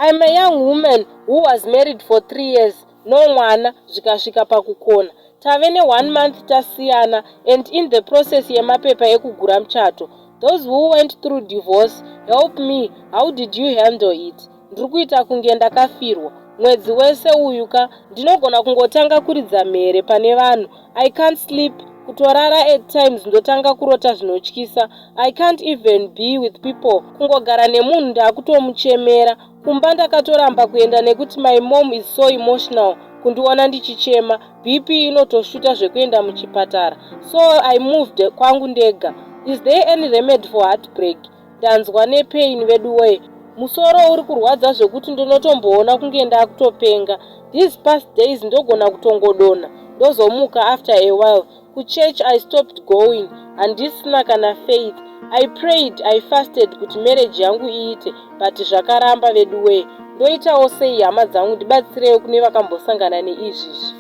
I'm a young woman who was married for 3 years, no mwana, zvikasvika pakukona. Tave ne1 month tasiyana and in the process yemapepa ekugura muchato. Those who went through divorce, help me. How did you handle it? Ndiri kuita kunge ndakafirwa mwedzi wese uyu ka. Ndinogona kungotanga kuridza mhere pane vanhu. I can't sleep, kutorara. At times ndotanga kurota zvinotyisa. I can't even be with people. Kungogara nemunhu ndakutomuchemera. Kumba ndakatoramba kuenda nekuti my mom is so emotional. Kundiona ndichichema, BP inotoshuta zvekuenda muchipatara. So I moved kwangu ndega. Is there any remedy for heartbreak? Ndanzwa nepain vedu wee. Musoro uri kurwadza zvekuti ndinotomboona kunge ndakutopenga. These past days ndogona kutongodonha, ndozomuka after a while. Kuchurch I stopped going, handisina kana faith. I prayed, I fasted kuti marriage yangu iite, but zvakaramba vedu wee. Ndoitawo sei, hama dzangu? Ndibatsirewo kune vakambosangana neizvizvi.